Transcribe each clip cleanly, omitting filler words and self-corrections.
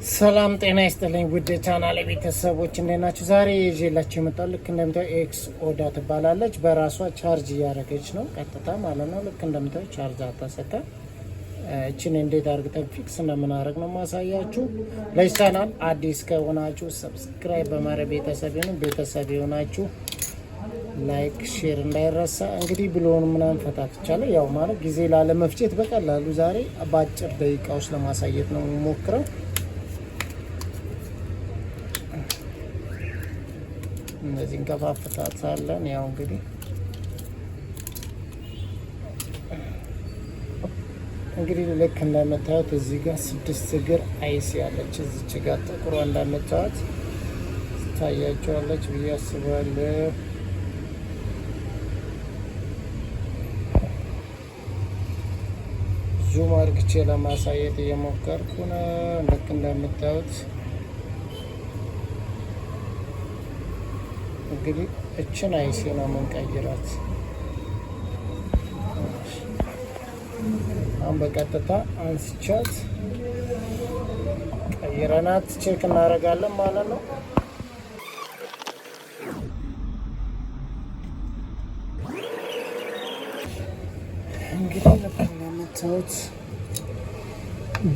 ሰላም ጤና ይስጥልኝ ውድ ቻናል ቤተሰቦች፣ እንዴት ናችሁ? ዛሬ ይዤላችሁ የመጣው ልክ እንደምታዩ ኤክስ ኦዳ ትባላለች። በራሷ charge እያደረገች ነው ቀጥታ ማለት ነው። ልክ እንደምታዩ charge አታሰታ። እችን እንዴት አድርገን fix እንደምናደርግ ነው ማሳያችሁ። ለዚህ ቻናል አዲስ ከሆናችሁ subscribe በማድረግ ቤተሰብ ይሁኑ። ቤተሰብ የሆናችሁ like፣ share እንዳይረሳ። እንግዲህ ብሎን ምናምን ፈታትቻለሁ። ያው ማለት ጊዜ ላለመፍጀት በቀላሉ ዛሬ በአጭር ደቂቃ ውስጥ ለማሳየት ነው የምሞክረው። እንደዚህ እንከፋፍታታለን። ያው እንግዲህ ልክ እንደምታዩት እዚህ ጋር ስድስት እግር IC ያለች እዚች ጋር ጥቁሯ እንደምታዩት ትታያቸዋለች ብዬ አስባለሁ። Zoom አርግቼ ለማሳየት እየሞከርኩ ነው። ልክ እንደምታዩት እንግዲህ እችን IC ነው የምንቀይራት። አሁን በቀጥታ አንስቻት ቀይረናት check እናደርጋለን ማለት ነው። እንግዲህ ልክ እንደምታዩት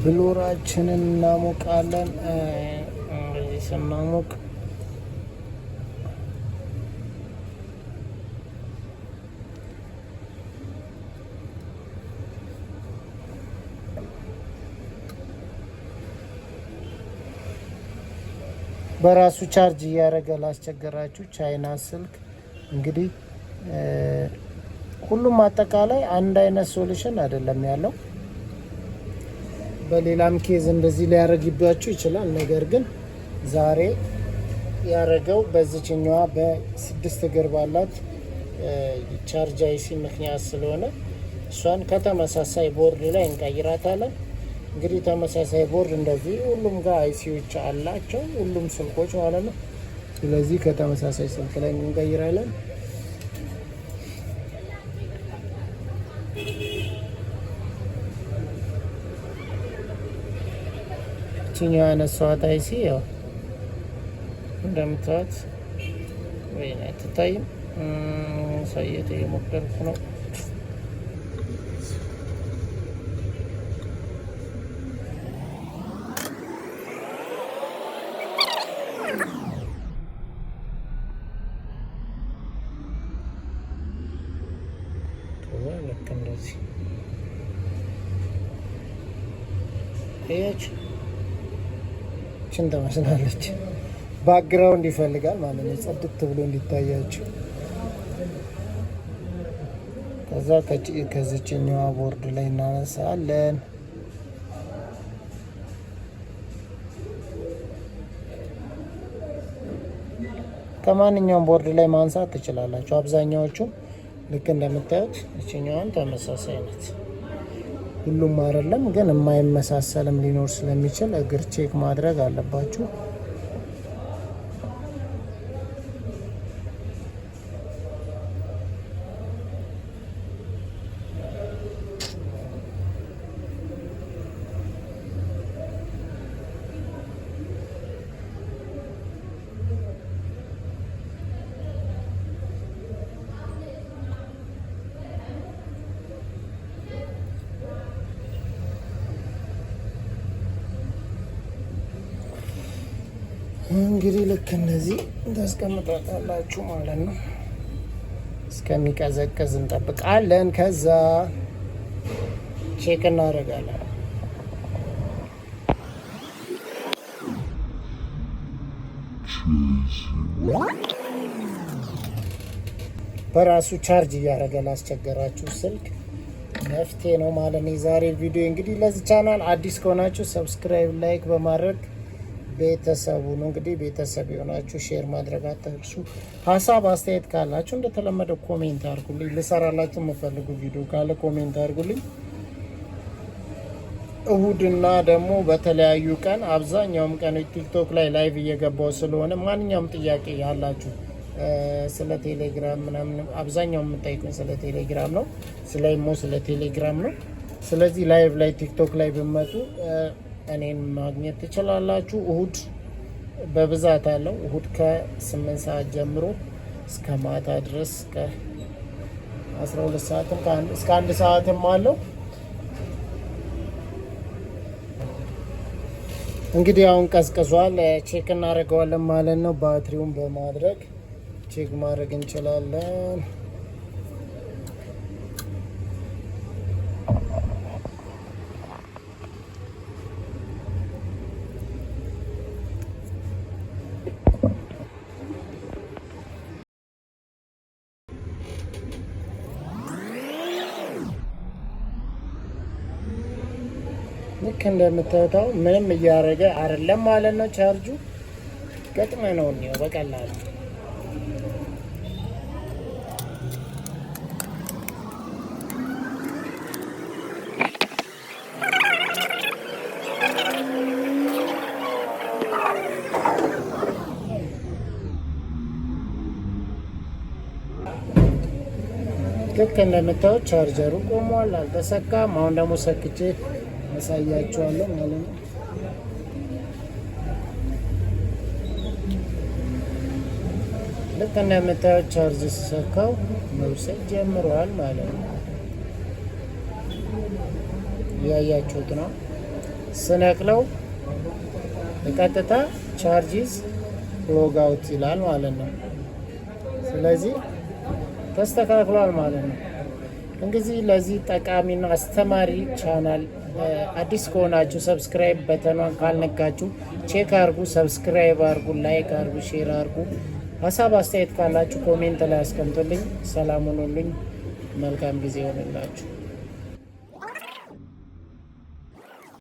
blower ኣችንን እናሞቃለን። እንደዚህ ስናሞቅ በራሱ charge እያደረገ ላስቸገራችሁ ቻይና ስልክ እንግዲህ ሁሉም አጠቃላይ አንድ አይነት solution አይደለም ያለው። በሌላም case እንደዚህ ሊያደርግባችሁ ይችላል። ነገር ግን ዛሬ ያደረገው በዚችኛዋ በስድስት እግር ባላት charge IC ምክንያት ስለሆነ እሷን ከተመሳሳይ ቦርድ ላይ እንቀይራታለን። እንግዲህ ተመሳሳይ ቦርድ እንደዚህ ሁሉም ጋር IC ዎች አላቸው፣ ሁሉም ስልኮች ማለት ነው። ስለዚህ ከተመሳሳይ ስልክ ላይ እንቀይራለን። ይችኛዋ ያነሳኋት IC ያው እንደምታዩት ወይ አትታይም፣ ሳየት እየሞከርኩ ነው። ከዛ ልክ እንደዚህ አያችሁ፣ ችን ትመስላለች። Background ይፈልጋል ማለት ነው፣ ጽድት ብሎ እንዲታያችሁ። ከዛ ከዚችኛዋ ቦርድ ላይ እናነሳለን። ከማንኛውም ቦርድ ላይ ማንሳት ትችላላችሁ። አብዛኛዎቹ ልክ እንደምታዩት እችኛዋን ተመሳሳይ ናት። ሁሉም አይደለም ግን የማይመሳሰልም ሊኖር ስለሚችል እግር check ማድረግ አለባችሁ። እንግዲህ ልክ እንደዚህ ታስቀምጣታላችሁ ማለት ነው። እስከሚቀዘቅዝ እንጠብቃለን። ከዛ check እናደርጋለን። በራሱ charge እያደረገ ላስቸገራችሁ ስልክ መፍትሄ ነው ማለት ነው የዛሬ ቪዲዮ። እንግዲህ ለዚህ ቻናል አዲስ ከሆናችሁ subscribe፣ like በማድረግ ቤተሰቡ ነው። እንግዲህ ቤተሰብ የሆናችሁ share ማድረግ አትርሱ። ሀሳብ አስተያየት ካላችሁ እንደተለመደው comment አድርጉልኝ። ልሰራላችሁ የምፈልጉ ቪዲዮ ካለ comment አድርጉልኝ። እሁድና ደግሞ በተለያዩ ቀን አብዛኛውም ቀን ቲክቶክ ላይ live እየገባው ስለሆነ ማንኛውም ጥያቄ ያላችሁ ስለ ቴሌግራም ምናምን፣ አብዛኛው የምጠይቁኝ ስለ ቴሌግራም ነው፣ ስለ ኢሞ፣ ስለ ቴሌግራም ነው። ስለዚህ live ላይ ቲክቶክ ላይ ብመጡ እኔን ማግኘት ትችላላችሁ። እሁድ በብዛት አለው። እሁድ ከ8 ሰዓት ጀምሮ እስከ ማታ ድረስ፣ ከ12 ሰዓትም እስከ 1 ሰዓትም አለው። እንግዲህ አሁን ቀዝቅዟል። Check እናደርገዋለን ማለት ነው። ባትሪውን በማድረግ check ማድረግ እንችላለን። ልክ እንደምታዩት ምንም እያደረገ አይደለም ማለት ነው። ቻርጁ ገጥመ ነው እንየው በቀላሉ። ልክ እንደምታዩት ቻርጀሩ ቆሟል፣ አልተሰካም። አሁን ደግሞ ሰክቼ አሳያችኋለሁ ማለት ነው። ልክ እንደምታዩት charge ስሰካው መውሰድ ጀምሯል ማለት ነው። እያያችሁት ነው። ስነቅለው በቀጥታ charge is plug out ይላል ማለት ነው። ስለዚህ ተስተካክሏል ማለት ነው። እንግዲህ ለዚህ ጠቃሚና አስተማሪ ቻናል አዲስ ከሆናችሁ subscribe button ኗን ካልነካችሁ check አርጉ፣ subscribe አርጉ፣ like አርጉ፣ share አርጉ። ሀሳብ አስተያየት ካላችሁ comment ላይ አስቀምጡልኝ። ሰላም ሁኑልኝ። መልካም ጊዜ ይሆንላችሁ።